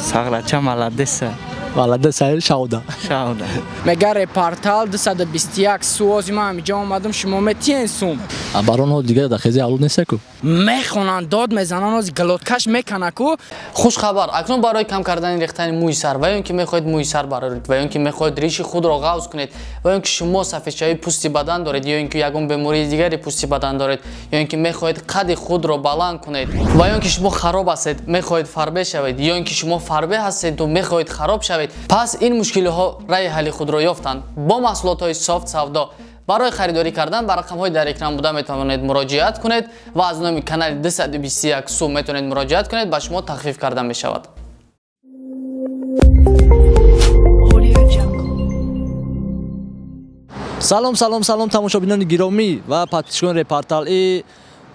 Сағрача маладеса. Маладеса шауда. Шауда. Мега репортал 221 суози ман ҳамиҷа омадам, шумо метиен сум. Баронҳо дигар дар хези алуд нестаку? Мехонанд, дод мезананд, ози глоткаш меканаку. Хушхабар, акнун барои кам кардани рехтани мӯи сар ва ё ин ки мехоҳед мӯи сар бароред ва ё ин ки мехоҳед риши худро ғавз кунед ва ё ин ки шумо сафедшавии пӯсти бадан доред ё ин ки ягон бемории дигари пӯсти бадан доред ё ин ки мехоҳед қади худро баланд кунед ва ё ин ки шумо хароб ҳастед, мехоҳед фарбе шавед ё ин ки шумо фарбе ҳастеду мехоҳед хароб шавед, пас ин мушкилиҳо раъи ҳалли худро ёфтанд. Бо маҳсулотҳои софт савдо барои харидорӣ кардан ба рақамҳои дар экран буда метавонед муроҷиат кунед ва аз номи канали 221 сум метавонед муроҷиат кунед, ба шумо тахфиф карда мешавад. Салом, салом, салом тамошобинони гиромӣ ва подписчикони репортал. И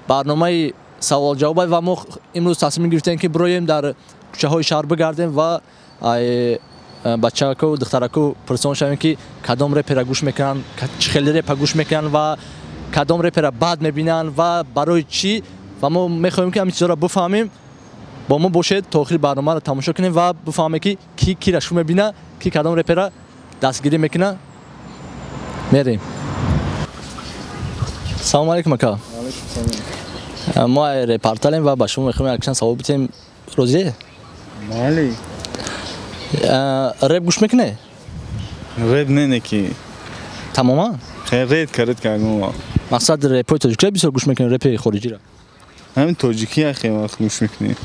барномаи савол-ҷавоб ва мо имрӯз тасмим гирифтем, ки бироем дар кӯчаҳои шаҳр бигардем ва бачаку духтараку пурсон шавем, ки кадом репера гӯш мекунанд, чӣ хеле репа гӯш мекунанд ва кадом репера бад мебинанд ва барои чӣ. Ва мо мехоҳем, ки ҳамин чизҳоро бифаҳмем. Бо мо бошед то охири барномаро тамошо кунем ва бифаҳмем, ки ки кира шу мебина, ки кадом репера дастгирӣ мекуна. Мерем. Салому алейкум, ака. Мо репорталем ва ба шумо мехоҳем якчанд савол битем. Розие? Бале. Реп гӯш мекунӣ? Реп не, неки. Тамоман? Ред кард кардам. Мақсад репои тоҷикиро бисёр гӯш мекунӣ, репи хориҷиро? Ҳамин тоҷикӣ хеле вақт гӯш мекунӣ.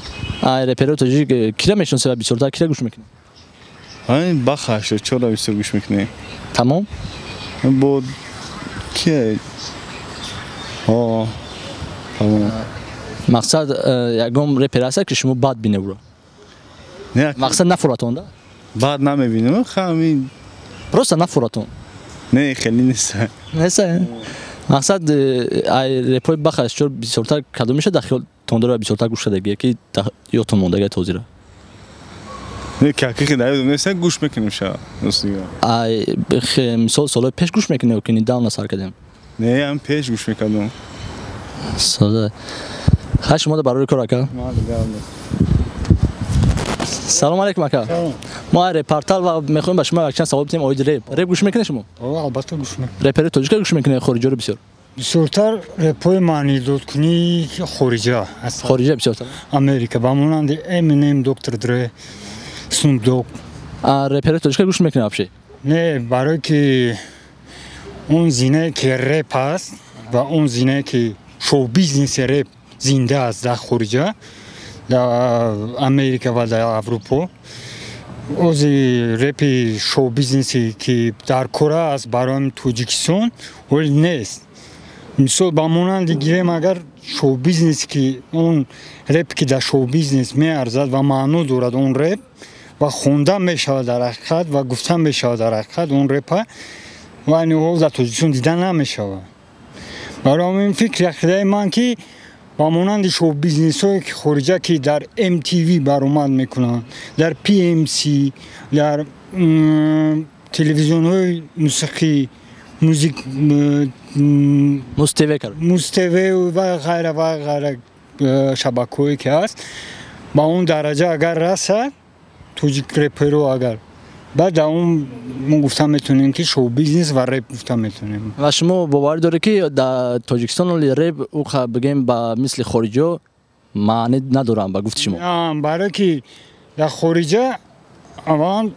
Реперои тоҷик кира мешиносӣ ва бисёртар кира гӯш мекунӣ? Ҳамин Баха 84-ро бисёр гӯш мекунӣ. Тамом? Бо кия? Ҳо, тамом. Мақсад ягон репер ҳаст, ки шумо бад бинед ӯро? Мақсад нафуратон, да? Бад намебинем, ҳамин просто нафуратон. Не, хеле нест. Нест? Мақсад ай репои Баха 84 бисёртар кадом мешавад дар хиёлтон дора бисёртар гӯш кардагӣ, ки ёдтон мондагӣ тозира? Не, ҳақиқи дар ёдам нест, гӯш мекунем ша, дӯстига. Ай мисол солҳои пеш гӯш мекунем, ки недавно сар кардем? Не, ҳам пеш гӯш мекардам. Сода. Хай, шумо барои кор, ака. Салом алейкум, ака. Мо репортал ва мехоҳем ба шумо якчанд савол битем оиди реп. Реп гӯш мекунед шумо? Албатта гӯш мекунам. Репери тоҷика гӯш мекунед, хориҷиро бисёр? Бисёртар репҳои маънидодкунии хориҷа. Хориҷа бисёртар? Америка, ба монанди Eminem, Доктор Dre, Snoop Dogg. Репери тоҷика гӯш мекунед вообще? Не, барое ки он зинае ки реп аст ва он зинае ки шоу-бизнеси реп зинда аст дар хориҷа, дар Америка ва дар Аврупо, ози репи шоу-бизнесе ки дар кора аст барои Тоҷикистон ҳол нест. Мисол ба монанди гирем, агар шоу-бизнес ки он реп ки дар шоу-бизнес меарзад ва маъно дорад он реп ва хонда мешавад дар ҳақиқат ва гуфта мешавад дар ҳақиқат он репа, ва ин ҳол дар Тоҷикистон дида намешавад. Барои ҳамин фикри ақидаи ман, ки ба монанди шоу-бизнесҳое ки хориҷа, ки дар MTV баромад мекунанд, дар PMC, дар телевизионҳои мусиқӣ, музик, Муз-ТВ, Муз-ТВ ва ғайра ва ғайра шабакаҳое ки ҳаст, ба он дараҷа агар расад тоҷик реперо, агар баъд дар он мо гуфта метавонем, ки шоу-бизнес ва реп гуфта метавонем. Ва шумо боварӣ доред, ки дар Тоҷикистон оли реп ӯ бигем ба мисли хориҷиҳо маънӣ надоранд, ба гуфти шумо? Барое ки дар хориҷа аввалан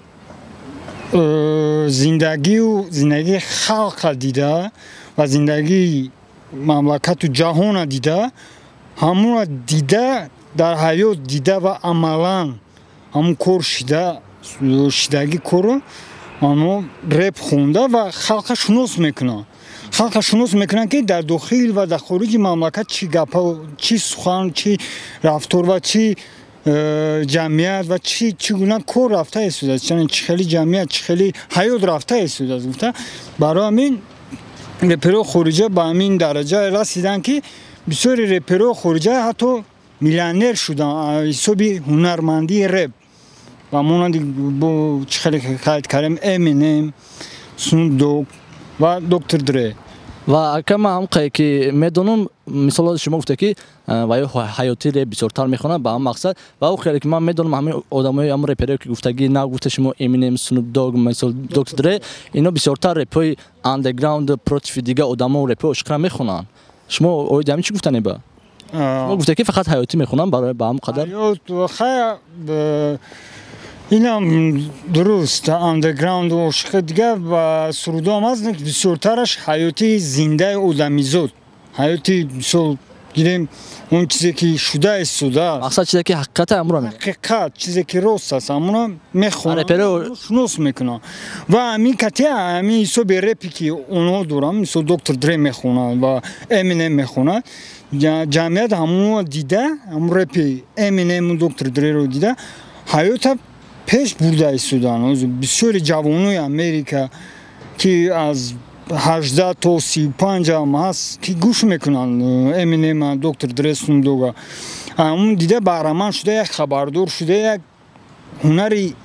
зиндагию зиндагии халқа дида ва зиндагии мамлакату ҷаҳона дида, ҳамонро дида, дар ҳаёт дида ва амалан ҳамон кор шида шидагӣ корро онҳо реп хонда ва халқа шунос мекунанд. Халқа шунос мекунанд, ки дар дохил ва дар хориҷи мамлакат чӣ гапа, чӣ сухан, чӣ рафтор ва чӣ ҷамъият ва чӣ гуна кор рафта истодааст, чӣ хели ҷамъият, чӣ хели ҳаёт рафта истодааст гуфта. Барои ҳамин реперои хориҷа ба ҳамин дараҷа расиданд, ки бисёри реперои хориҷа ҳатто миллионер шуданд ҳисоби ҳунармандии реп. Ба монанди бо чӣ хеле қайд кардем, Eminem, Snoop Dogg ва Доктор Dre. Ва ака, ман ҳам ки медонам, мисол, шумо гуфте, ки ва ё ҳаётӣ реп бисёртар мехонад, ба ҳам мақсад ва ӯ хеле ки ман медонам, ҳамин одамои ҳамн реперое ки гуфтагӣ на гуфта шумо, Eminem, Snoop Dogg, мисол, Dr. Dre, ино бисёртар репҳои underground, против дига одамо, репҳои ошиқра мехонанд. Шумо оиди ҳамин чӣ гуфтане ба? Шумо гуфте, ки фақат ҳаётӣ мехонам, барои ба ҳам қадар. Инам дуруст, андерграунд ошиқи дига ва сурудоам ҳаст, бисёртараш ҳаёти зиндаи одамизод, ҳаёти, мисол гирем, он чизе ки шуда истода. Мақсад, чизе ки ҳақиқата, амро. Ҳақиқат, чизе ки рост аст, амуро мехонам, шунос мекунам. Ва ҳамин кати, ҳамин ҳисоби репе ки онҳо доранд, мисол, Доктор Дре мехонад ва Эминем мехонад, ҷамъият ҳамонро дида, ҳамон репи Эминему Доктор Дреро дида, ҳаёта пеш бурда истодаанд. Бисёри ҷавонои Америка, ки аз 18 то 35-ам ҳаст, ки гӯш мекунанд Эминема, Доктор Дре, Снуп Дога, ҳамон дида баҳраманд шуда, як хабардор шуда, як ҳунари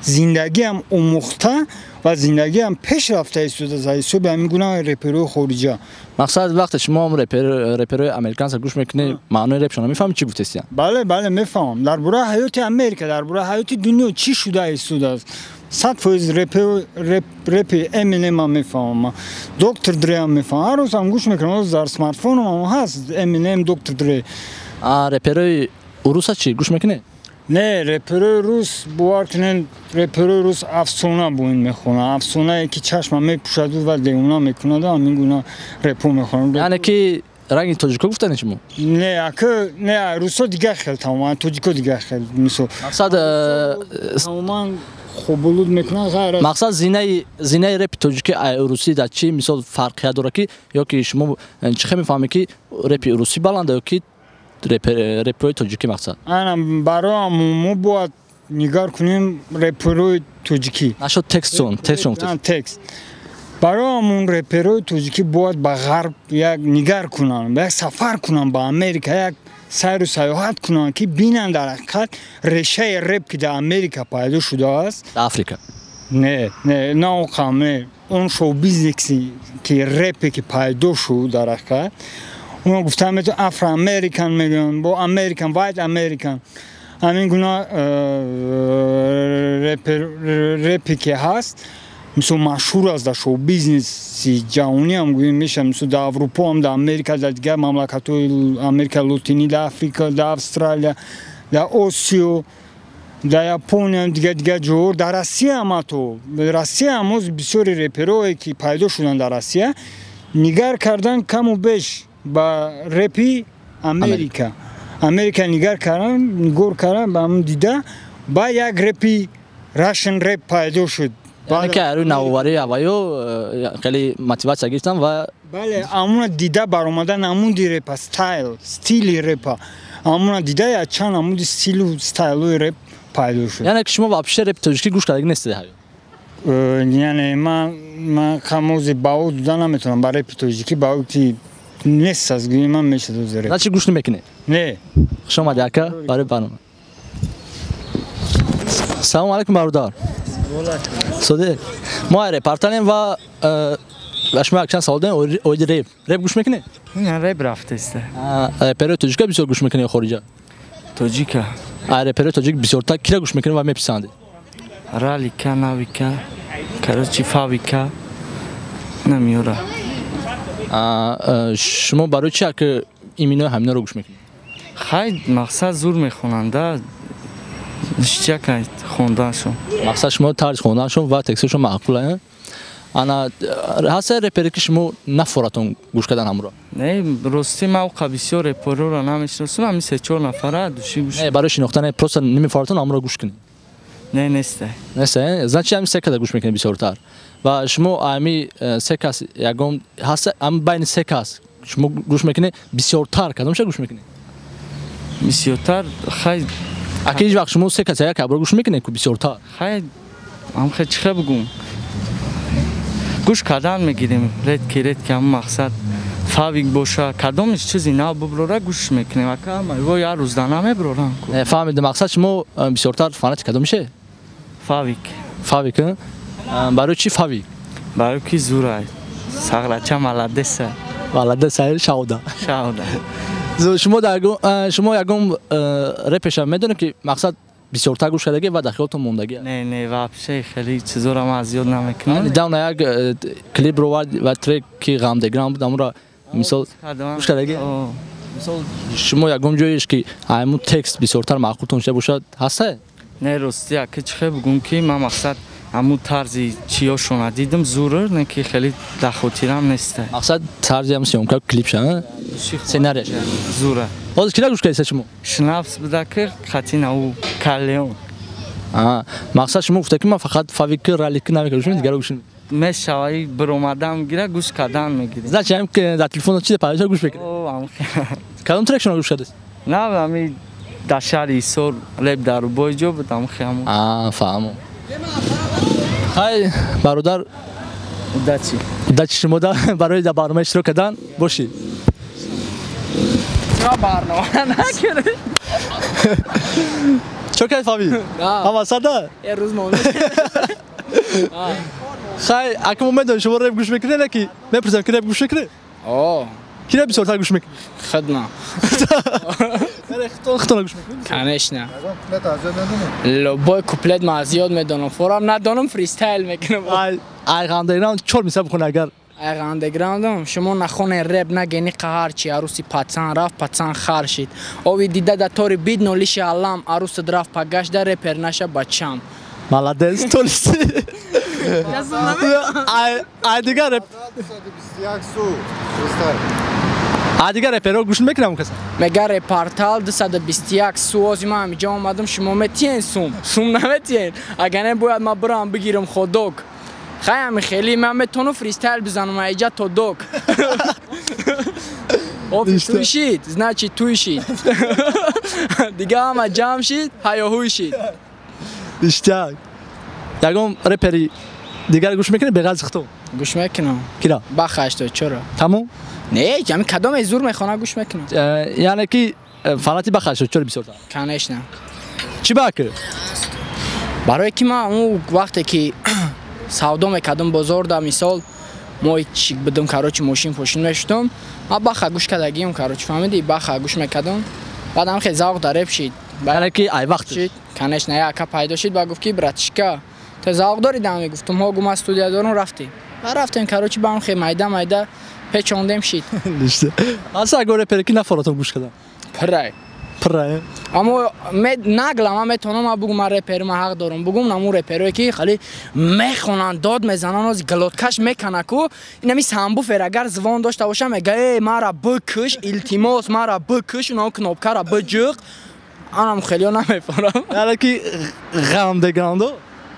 зиндагиам омӯхта ва зиндагиам пеш рафта истода за ҳисоби ҳамин гуна реперои хориҷа. Мақсад, вақте шумо реперои американса гӯш мекунед, маънои репшона мефаҳмед, чӣ гуфтестиян? Бале, бале, мефаҳмам. Дар бораи ҳаёти Америка, дар бораи ҳаёти дунё чӣ шуда истодааст, 100% репи Эминема мефаҳмам, Доктор Дреам мефаҳмам, ҳар рӯзам гӯш мекунам, дар смартфонам ҳаст Эминем, Доктор Дре. Реперои уруса чӣ, гӯш мекунед? Не, реперои рус, бовар кунед, реперои рус афсона бо ин мехонад, афсонае ки чашма мепӯшаду ва девона мекунаду ҳамин гуна репо мехонад. Яъне ки ранги тоҷико гуфтани шумо? Не, ака, не, русо дигар хел тамоман, тоҷико дигар хел, мисол. Мақсад, тамоман хоболуд мекунад, ғайр. Мақсад, зинаи репи тоҷики русӣ дар чӣ, мисол, фарқият дорад, ки ё ки шумо чӣ хел мефаҳмед, ки репи русӣ баланда ё ки реперои тоҷикӣ, мақсад? Ана, барои мо бояд нигар кунем реперои тоҷикӣ. Нашуд текстон, текстшон. Текст. Барои ҳамон реперои тоҷикӣ бояд ба ғарб як нигар кунанд, як сафар кунанд ба Америка, як сайру сайёҳат кунанд, ки бинанд дар ҳақиқат решаи реп, ки дар Америка пайдо шудааст. Дар Африка? Не, не, на оқам, не, он шоу-бизнеси ки репе ки пайдо шуд, дар ҳақиқат онро гуфта метавон афроамерикан мегӯянд, бо американ, white American, ҳамин гуна репе ки ҳаст, мисол, машҳур аст дар шоу-бизнеси ҷаҳониам гӯем мешавад, мисол, дар Аврупоам, дар Америка, дар дигар мамлакатҳои Америкаи Лотинӣ, дар Африка, дар Австралия, дар Осиё, дар Япония, дигар дигар ҷоҳо, дар Россияам, ҳатто Россияам ҳоз бисёри реперое ки пайдо шуданд дар Россия, нигар кардан каму беш ба репи Америка нигар кардан, нигор кардан, ба ҳамон дида, ба як репи Russian rap пайдо шуд. Яъне ки рӯи навоварии авваё хеле мотиватсия гирифтан ва Бале, ҳамуна дида баромада намуди репа, стайл, стили репа, ҳамуна дида якчанд намуди стилу стайлои реп пайдо шуд. Яъне ки шумо вообще репи тоҷикӣ гӯш кардаги нестед ҳаё? Яъне ман камози баҳо дода наметавонам ба репи тоҷикӣ, баҳо ки нест аз гӯи ман мешад ози реп. Значит, гӯш намекунед? Не. Хуш омадӣ, ака, барои барнома. Салому алайкум, бародар. Соде, мо репорталем ва ба шумо якчанд савол дорем оиди реп. Реп гӯш мекунед? Реп рафтеста. Реперои тоҷика бисёр гӯш мекунед ё хориҷа? Тоҷика. Реперои тоҷик бисёртар кира гӯш мекунед ва меписандед? Ралика, Навика, короче, Фавика намеёра. Шумо барои чи ак иминои ҳаминоро гӯш мекунед? Хай, мақсад, зур мехонанда, ништяка хонданшон. Мақсад, шумо тарзи хонданшон ва тексташон маъқул. Ана, ҳаста репере, ки шумо нафоратон гӯш кардан ҳамро? Не, ростӣ, ман оқа бисёр репероро намешиносам, ҳамин се-чор нафара души гӯш. Не, барои шинохтан, просто намефоратон ҳамро гӯш кунед? Не, неста. Неста, значит, ҳамин се каса гӯш мекунед бисёртар. Ва шумо ҳами се кас ягон ҳаста, ҳами байни се кас шумо гӯш мекунед бисёртар, кадомша гӯш мекунед? Бисёртар, хай. Аки ҳеҷ вақт шумо се каса як абро гӯш мекунед ку бисёртар? Хай, ҳам хай, чӣ хел бугум, гӯш кардан мегирем редко, редко, ҳамн мақсад, Фавик боша, кадомиш чизи нав буброра, гӯш мекунем, ака, во як рӯз да намеброрам. Фаҳмидем. Мақсад, шумо бисёртар фанати кадомише? Фавик. Фавик. Барои чӣ Фавик? Барои ки зурай. Сағрача маладеса. Маладеса шауда. Шауда. Шумо шумо ягон репеша медонед ки мақсад бисёртар гӯш кардагӣ ва дар хаёлтон мондагӣ? Не, не, вообще хеле чизоро ман аз ёд намекунам. Недавно як клип ровард ва трек ки ғамдеграм буд, амура мисол гӯш кардагӣ? Мисол шумо ягон ҷоеш ки ҳамун текст бисёртар маъқултон шуда бошад ҳаста? Не, рости ака чӣ хел бигӯм ки ман мақсад ҳамун тарзи чиёшона дидам зур, не ки хеле дар хотирам нест. Мақсад тарзи ҳам съёмка клипша, сценарияш зура. Ҳозир кира гӯш кардед шумо? Шнапс буда ки қатина ӯ Калеон. Мақсад шумо гуфта ки ман фақат Фавик Ралик намекунам, шумо дигарро гӯш мешавад, биромадан гира гӯш кардан мегирем. Значит, ҳам ки дар телефон чизе пайдо гӯш мекунед? Кадом трек шумо гӯш кардед? На, ҳами дар шаҳри Ҳисор реп дар рубои ҷо буд, ҳам хиямон. Фаҳмам. Хай, бародар, удачи. Удачи шумо барои дар барнома иштирок кардан бошед. Чаро барнома накунед? Чо кардед, Фави? Ҳама сада? Е рӯз монда. Хай, ака мо медонем шумо реп гӯш мекунед, не ки мепурсам ки реп гӯш мекунед? О. Ки реп бисёртар гӯш мекунед? Худна. Яъне худтон гӯш мекунед? Конечно. Любой куплет ман аз ёд медонам. Форам надонам фристайл мекунам. Ай андерграунд чор мисал бихонед агар. Ай андерграундам шумо нахонед реп нагени қаҳар чи аруси пацан рафт пацан хар шид. Ови дида да тори бид нолиши алам арусад рафт пагаш да репер наша бачам. Молодец, толисти. Ай дигар реп. Ай дигар реперо гӯш мекунам каса? Мега репортал 221 су ози ман ҳамиҷа омадам шумо метиен сум. Сум наметиен. Агар не бояд ман бирам бигирам ходок. Хай ҳами хеле ман метавонам фристайл бизанам айҷа то док. Офи туй шид, значит туй шид. Дига ҳама ҷамъ шид, ҳаёҳуй шид. Иштиёқ. Ягон репери дигар гӯш мекунед беғараз худтон? Гӯш мекунам. Кира? Бахаш то чаро? Тамом? Не, ҳами кадоме зур мехона гӯш мекунам. Яъне ки фанати Бахаш то чаро бисёртар? Конечно. Чӣ бак? Барои ки ман он вақте ки савдо мекардам бозор да мисол мо чик будам, короче, мошин пошин мешудам, ман Баха гӯш кардагиам, короче, фаҳмидӣ? Баха гӯш мекардам. Баъдам хеле завқ дар реп шид. Яъне ки ай вақт шид? Конечно, як ака пайдо шид ба гуфт ки братишка, ту завқ дорӣ дам? Гуфтам ҳо, гум студия дорам, рафтем. Ба рафтем, короче, ба ҳам хеле майда майда печондем шид. Аса агар репери ки нафаратон гӯш кардам? Пирай. Пирай. Аммо нагла ман метавонам ман бугум ман репери ман ҳақ дорам бугум намун реперое ки хеле мехонанд дод мезананд ози глоткаш мекана ку инами самбуфер агар звон дошта боша мега э мара бикуш илтимос мара бикуш унао кнопкара биҷиқ анам хелио намефорам. Яъне ки ғамдеграундо?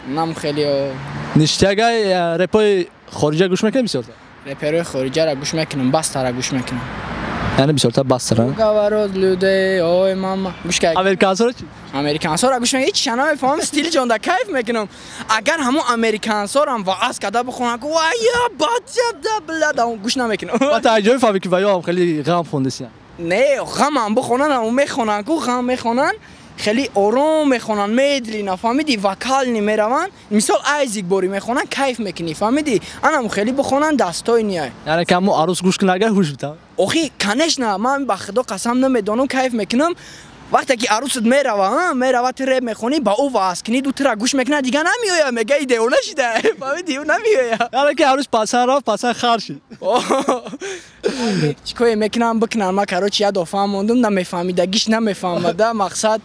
Нам хелио. Ништягай репои хориҷа гӯш мекунед бисёртар? Реперои хориҷаро гӯш мекунам, бастара гӯш мекунам. Яъне бисёртар бастара? Говорот людей, ой мама. Гӯш кар. Американсоро чӣ? Американсоро гӯш мекунам, ҳеч намефаҳмам, стил ҷонда кайф мекунам. Агар ҳамон американсорам вааз карда бихонам, ку вая бача да бла да гӯш намекунам. Ба таҷриба фаҳмӣ ки ваё ҳам хеле ғам хондасиян. Не, ғамам бихонанд, ҳамон мехонанд ку ғам мехонанд, хеле ором мехонанд, медленно, фаҳмидӣ, вокални мераванд. Мисол Айзик бори мехонанд, кайф мекунӣ, фаҳмидӣ? Анам хеле бихонанд, дастои ниай. Яъне ки ҳамон арӯс гӯш кунад агар ҳуш битам? Охи, конечно, ман ба худо қасам намедонам, кайф мекунам. Вақте ки арӯсат мерава, мерава ту реп мехонӣ, ба ӯ вааз кунӣ, ду тура гӯш мекунад, дига намеояд, мега идеона шида, фаҳмидӣ, ӯ намеояд. Яъне ки арӯс пасан рафт, пасан хар шид. Чӣ кое мекунам, бикунам, ман короче як дофаам мондум, намефаҳмидагиш намефаҳмада, мақсад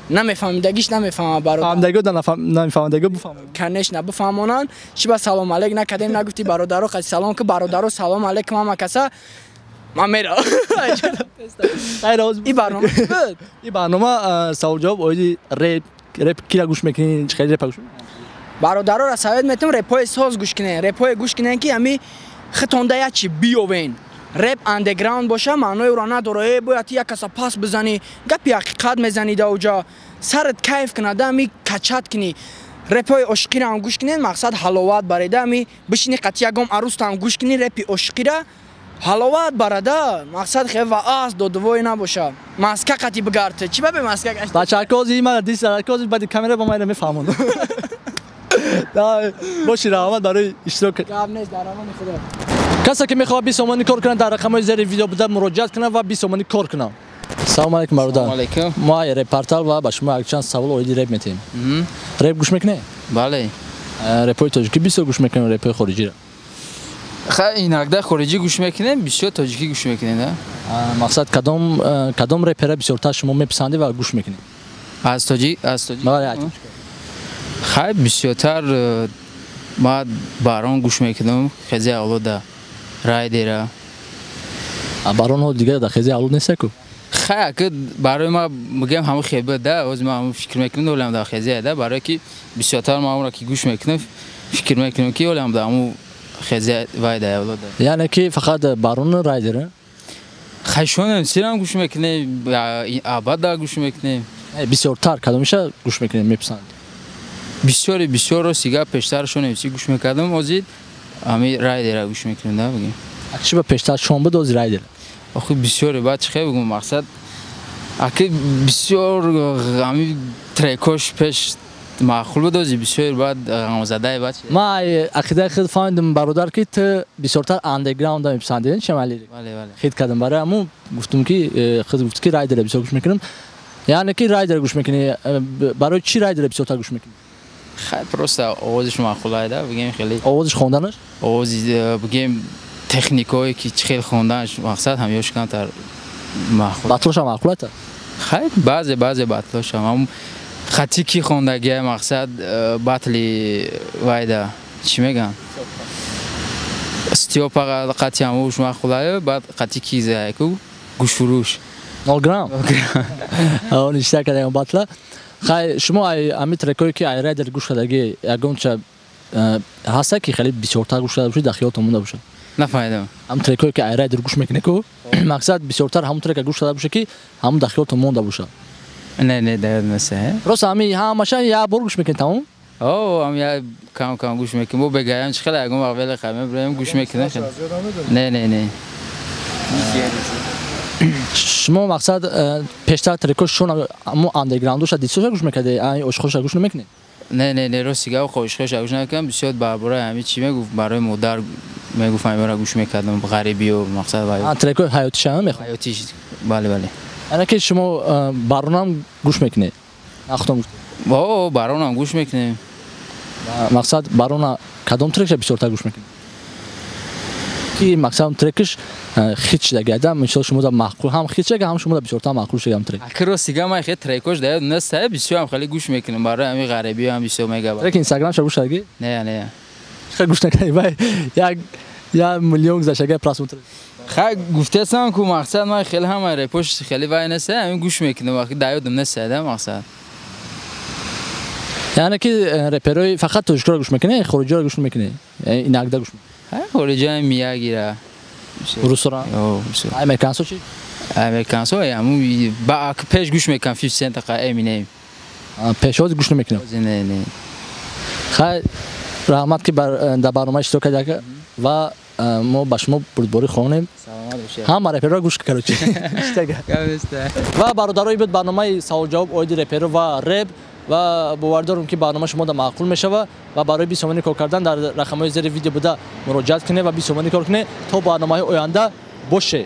намефаҳмидагиш намефаҳма бародар. Фаҳмидагио да намефаҳмидагио бифаҳманд. Конечно, бифаҳмонанд. Чӣ ба салом алейк накардем, нагуфтӣ бародаро қати салом ки бародаро салом алейкум ҳама каса. Ман меравам. Ин барнома чӣ буд? Ин барнома савол ҷавоб оиди реп, реп кира гӯш мекунӣ, чӣ хеле репа гӯш мекунӣ? Бародароро совет метавам репҳои соз гӯш кунед, репҳое гӯш кунед ки ҳами хитонда як чи биёвен. Реп андерграунд боша маънои ӯро надора, э бояд як каса пас бизанӣ, гапи ҳақиқат мезанӣ да уҷа, сарат кайф кунад, ами качат кунӣ. Репҳои ошиқиро ҳам гӯш кунед, мақсад ҳаловат бареда, ами бишини қати ягом арӯстам гӯш кунӣ репи ошиқира, ҳаловат барада, мақсад хе вааз додувой набоша. Маска қати бигард, чӣ ба бе маска гашт? Бачакози мана дисакози баъди камера ба ман мефаҳмонд. Боши, раҳмат барои иштирок. Гап нест, дар амони Худо. Касе ки мехоҳад 20 сомонӣ кор кунад, дар рақамҳои зери видео буда муроҷиат кунад ва 20 сомонӣ кор кунад. Салому алейкум, бародар. Салому алейкум. Мо реп портал ва ба шумо якчанд савол оиди реп метиҳем. Реп гӯш мекунед? Бале. Репҳои тоҷикӣ бисёр гӯш мекунем, репҳои хориҷиро? Хай, инакда хориҷӣ гӯш мекунем, бисёр тоҷикӣ гӯш мекунем, да? Мақсад, кадом репера бисёртар шумо меписандед ва гӯш мекунед? Аз тоҷик, аз тоҷик? Бале, аз тоҷик. Хай, бисёртар ма Барон гӯш мекунам, Хези Авлода, Райдера. Барон ҳо дигар дар Хези Авлод неста ку? Хай, ака, барои ма мегӯям ҳамон хел да, ҳозир ман ҳамон фикр мекунам, олам дар Хези да, барое ки бисёртар ман ҳамонро ки гӯш мекунам, фикр мекунам ки олам дар ҳамон Хези вай да Авлода. Яъне ки фақат Барон Райдер? Хай, шонем сирам гӯш мекунем, абада гӯш мекунем. Бисёртар кадомиша гӯш мекунем, меписандед? Бисёре, бисёр рости гап, пештар шонем си гӯш мекардам, ҳозир ҳами Райдера гӯш мекунем, да, бигем. Чӣ ба пештар шон буд, ҳозир Райдер? Охи, бисёре, баъд чӣ хел бигӯм, мақсад, аки бисёр ҳами трекош пеш маъқул буд, ҳозир бисёр баъд ғамзадаи баъд. Ман ақидаи худ фаҳмидам, бародар, ки ту бисёртар андеграунд меписандӣ, чамали? Бале, бале. Хит кардам, барои ҳамун гуфтум ки худ гуфт ки Райдера бисёр гӯш мекунам. Яъне ки Райдера гӯш мекунӣ, барои чӣ Райдера бисёртар гӯш мекунӣ? Хай, просто овозиш маъқулай, да, бигем хеле. Овозиш, хонданаш? Овози, бигем, техникое ки чӣ хел хонданаш, мақсад ҳамёш камтар маъқул. Батлошам маъқулата? Хай, баъзе баъзе батлошам. Ҳам хати ки хондагия, мақсад, батли вайда, чӣ мегӯянд? Стёпа қати ҳамуш маъқулаю, баъд қати ки заяку гӯшфурӯш. 0 грамм. Он иштирок кардем батла. Хай, шумо ай ҳамин трекое ки ай Райдер гӯш кардагӣ, ягонча ҳаста ки хеле бисёртар гӯш карда бошед, дар хиёлтон монда бошад? Нафаҳмидам. Ҳамин трекое ки ай Райдер гӯш мекунед ку, мақсад, бисёртар ҳамон трека гӯш карда бошед ки ҳамон дар хиёлтон монда бошад. Не, не, дар ёд нест. Просто ҳамин ҳамаша як бор гӯш мекунед, тамом? О, ҳам як кам кам гӯш мекунем. Бо бегаям чӣ хеле ягон вақт веле хай мебурем, гӯш мекунем. Не, не, не. Шумо, мақсад, пештар трекош шон ҳамон андеграундоша дисоша гӯш мекардед, ай ошхоша гӯш намекунед? Не, не, не, рости гап, ошхоша гӯш намекунам, бисёр барои ҳамин чӣ мегуфт, барои модар мегуфт, ҳаминро гӯш мекардам, ғарибиё, мақсад вай. Трекои ҳаётиша мехоҳед? Ҳаётиш, бале, бале. Яъне ки шумо Баронам гӯш мекунед? Нахудтон гуфтед. О, Баронам гӯш мекунем. Мақсад, Барона кадом трекша бисёртар гӯш мекунед? Ки мақсад трекш хит шуда гада, мисол, шумо да маъқул ҳам хит шуда, ҳам шумо да бисёртар маъқул шуда ҳам трек. Аки, рости гап, ман хел трекош да ёд нест, бисёр ҳам хеле гӯш мекунам, барои ҳамин ғарибиё ҳам бисёр мегап. Трек Инстаграмша гӯш кардагӣ? Не, не. Хел гӯш накардӣ, вай як миллион гузаштага просмотр. Хай, гуфтесам ку, мақсад, ман хеле ҳама репош хеле вай нест, ҳамин гӯш мекунам, вақти да ёдам нест, да, мақсад. Яъне ки реперои фақат тоҷикиро гӯш мекунед, хориҷиро гӯш намекунед? Инакда гӯш мекунед? Хай, хориҷа Миягира. Русора? Американсо чӣ? Американсо ҳамун ба пеш гӯш мекунам, 50 Cent қа, Eminem. Пешоз гӯш намекунед? Не, не. Хай, раҳмат ки дар барнома иштирок кардед ва мо ба шумо бурдборӣ хонем. Ҳама реперро гӯш короче. Ва бародарои, буд барномаи саволҷавоб оиди реперо ва реп, ва бовар дорам ки барнома шумо да маъқул мешава, ва барои 20 сомонӣ кор кардан дар рақамҳои зери видео буда муроҷиат кунед ва 20 сомонӣ кор кунед. То барномаҳои оянда боше.